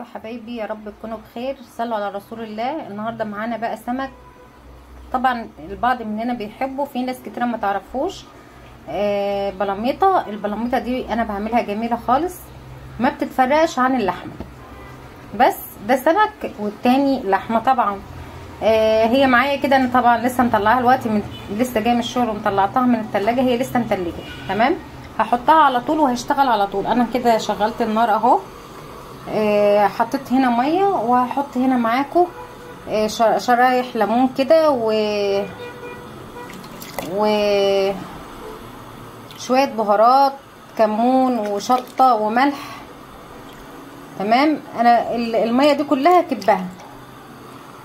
ازيكم يا حبايبي؟ يا رب تكونوا بخير. صلوا على رسول الله. النهارده معانا بقى سمك، طبعا البعض مننا بيحبه، في ناس كتيرة ما تعرفوش. بلاميطه. البلاميطه دي انا بعملها جميلة خالص، ما بتتفرقش عن اللحمة، بس ده سمك والتاني لحمه طبعا. هي معايا كده، انا طبعا لسه مطلعاها دلوقتي، من لسه جاية من الشغل ومطلعتها من التلاجة، هي لسه متلجه. تمام، هحطها على طول وهشتغل على طول. انا كده شغلت النار اهو، حطيت هنا مية، وهحط هنا معاكم شرايح ليمون كده و شوية بهارات، كمون وشطه وملح. تمام، انا المية دي كلها كبها.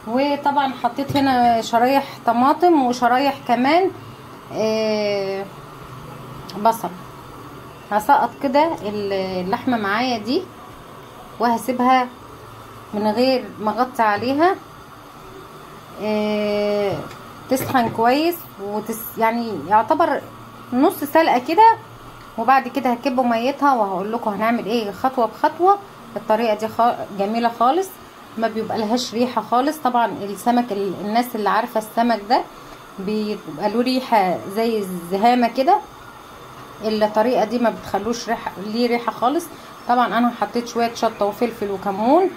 وطبعا حطيت هنا شرايح طماطم وشرايح كمان بصل. هسقط كده اللحمة معايا دي وهسيبها من غير ما اغطي عليها، تسخن كويس يعني يعتبر نص سلقه كده، وبعد كده هكب ميتها وهقول لكم هنعمل ايه خطوة بخطوة. الطريقة دي جميلة خالص، ما بيبقى لهاش ريحه خالص. طبعا السمك، الناس اللي عارفه السمك ده بيبقى له ريحه زي الزهامه كده، الطريقة دي ما بتخلوش ريحه، ليه ريحه خالص. طبعا انا حطيت شوية شطه وفلفل وكمون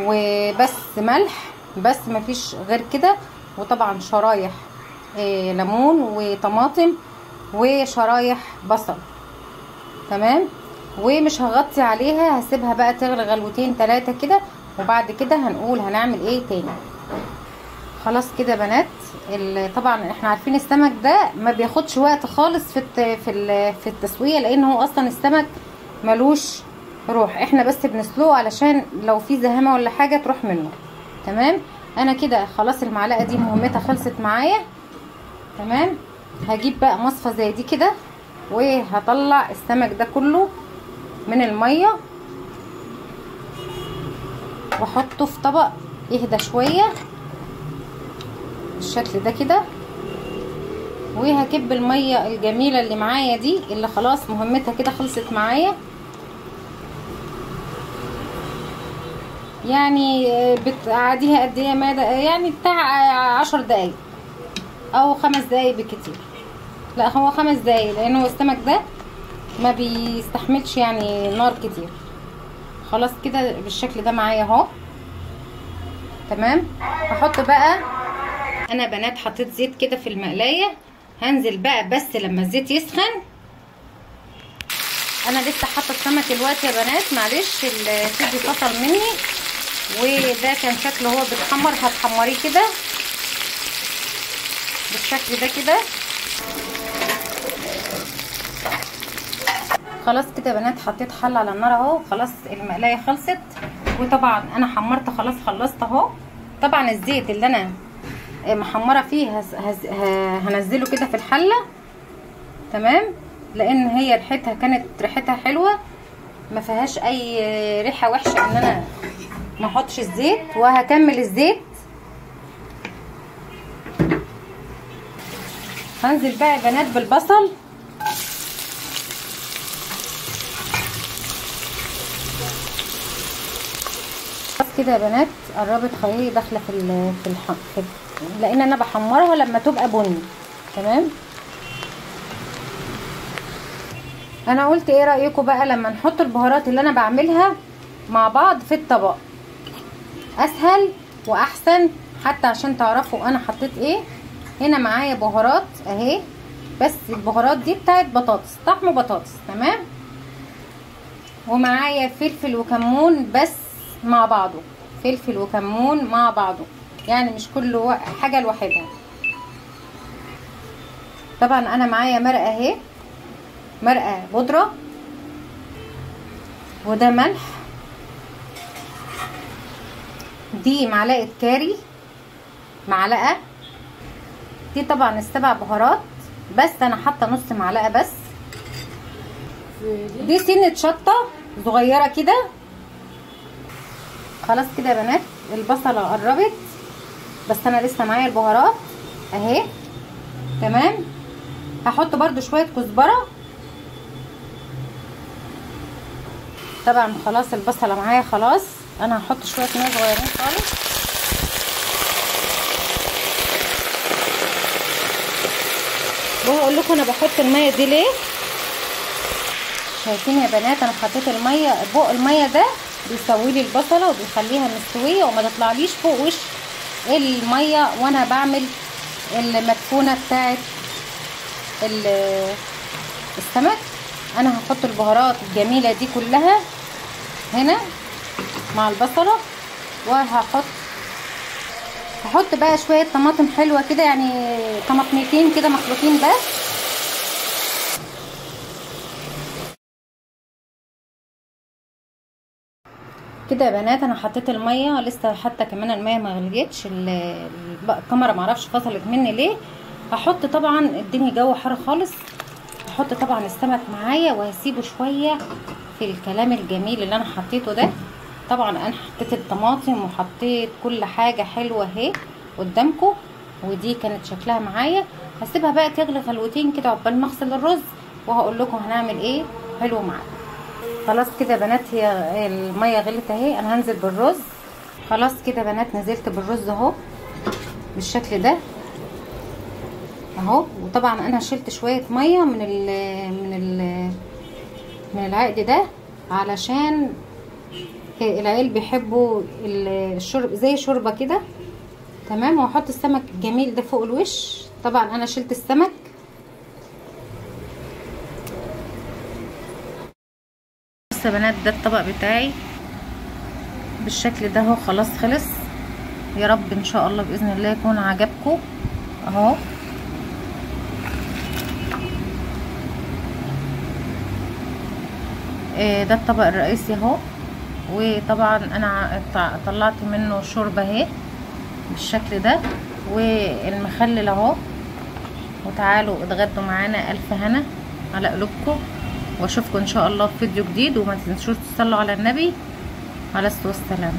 وبس، ملح بس، مفيش غير كده. وطبعا شرايح ليمون وطماطم وشرايح بصل. تمام، ومش هغطي عليها، هسيبها بقى تغلي غلوتين ثلاثة كده، وبعد كده هنقول هنعمل ايه تاني. خلاص كده بنات، طبعا احنا عارفين السمك ده ما بياخدش وقت خالص في التسوية، لان هو اصلا السمك ملوش روح، احنا بس بنسلقه علشان لو في زهامه ولا حاجة تروح منه. تمام، انا كده خلاص المعلقة دي مهمتها خلصت معايا. تمام، هجيب بقى مصفى زي دي كده وهطلع السمك ده كله من المية واحطه في طبق يهدى شوية بالشكل ده كده، وهكب المية الجميلة اللي معايا دي اللي خلاص مهمتها كده خلصت معايا. يعني بتقعديها قد ايه؟ يعني بتاع 10 دقايق او 5 دقايق بالكتير، لا هو 5 دقايق، لانه السمك ده ما بيستحملش يعني نار كتير. خلاص كده بالشكل ده معايا اهو. تمام، هحط بقى انا بنات حطيت زيت كده في المقلايه، هنزل بقى بس لما الزيت يسخن. انا لسه حاطه السمك دلوقتي يا بنات، معلش الفيديو فصل مني، وده كان شكله هو بيتحمر. هتحمريه كده بالشكل ده كده. خلاص كده يا بنات، حطيت حله على النار اهو، خلاص المقلايه خلصت، وطبعا انا حمرت خلاص، خلصت اهو. طبعا الزيت اللي انا محمرة فيه هنزله كده في الحلة. تمام، لان هي ريحتها كانت ريحتها حلوة، ما فيهاش اي ريحه وحشة ان انا ما احطش الزيت. وهكمل الزيت، هنزل بقى يا بنات بالبصل. كده يا بنات قربت خليه داخله في لان انا بحمرها لما تبقى بني. تمام، انا قلت ايه رايكم بقى لما نحط البهارات اللي انا بعملها مع بعض في الطبق، اسهل واحسن، حتى عشان تعرفوا انا حطيت ايه. هنا معايا بهارات اهي، بس البهارات دي بتاعت بطاطس، طعم بطاطس. تمام، ومعايا فلفل وكمون بس مع بعضه، فلفل وكمون مع بعضه، يعني مش كل حاجة لوحدها. طبعا انا معايا مرقه اهي، مرقه بودره، وده ملح، دي معلقه كاري، معلقه دي طبعا السبع بهارات، بس انا حاطه نص معلقه بس. دي سنة شطه صغيرة كده. خلاص كده يا بنات البصله قربت، بس انا لسه معايا البهارات اهي. تمام، هحط برده شوية كزبره. طبعا خلاص البصله معايا خلاص. انا هحط شوية مية صغيرين خالص. وهقول لكم انا بحط المية دي ليه. شايفين يا بنات انا حطيت المية، بق المية ده بيسوي لي البصله وبيخليها مستوية وما تطلعليش فوق وش المية وانا بعمل المدفونه بتاعه السمك. انا هحط البهارات الجميلة دي كلها هنا مع البصله، وهحط بقى شوية طماطم حلوة كده، يعني طماطمتين كده مخلوطين بس. كده يا بنات انا حطيت المية، لسه حتى كمان المية ما غليتش، الكاميرا معرفش فصلت مني ليه. هحط طبعا، الدنيا جو حر خالص، هحط طبعا السمك معايا وهسيبه شوية في الكلام الجميل اللي انا حطيته ده. طبعا انا حطيت الطماطم وحطيت كل حاجة حلوة اهي قدامكم، ودي كانت شكلها معايا. هسيبها بقى تغلي غلوتين كده عقبال ما اغسل الرز، وهقول لكم هنعمل ايه حلو معاكم. خلاص كده يا بنات هي المية غلت اهي، انا هنزل بالرز. خلاص كده يا بنات نزلت بالرز اهو بالشكل ده اهو. وطبعا انا شلت شوية مية من ال من ال من العقد ده، علشان العيال بيحبوا الشرب زي شوربة كده. تمام. واحط السمك الجميل ده فوق الوش. طبعا انا شلت السمك. بصوا يا بنات ده الطبق بتاعي بالشكل ده اهو، خلاص خلص. يا رب ان شاء الله باذن الله يكون عجبكم اهو. ده الطبق الرئيسي اهو، وطبعا انا طلعت منه شوربة اهي بالشكل ده، والمخلل اهو. وتعالوا اتغدوا معانا، الف هنا على قلوبكم، واشوفكم ان شاء الله في فيديو جديد. وما تنسوش تصلوا على النبي عليه الصلاة والسلام.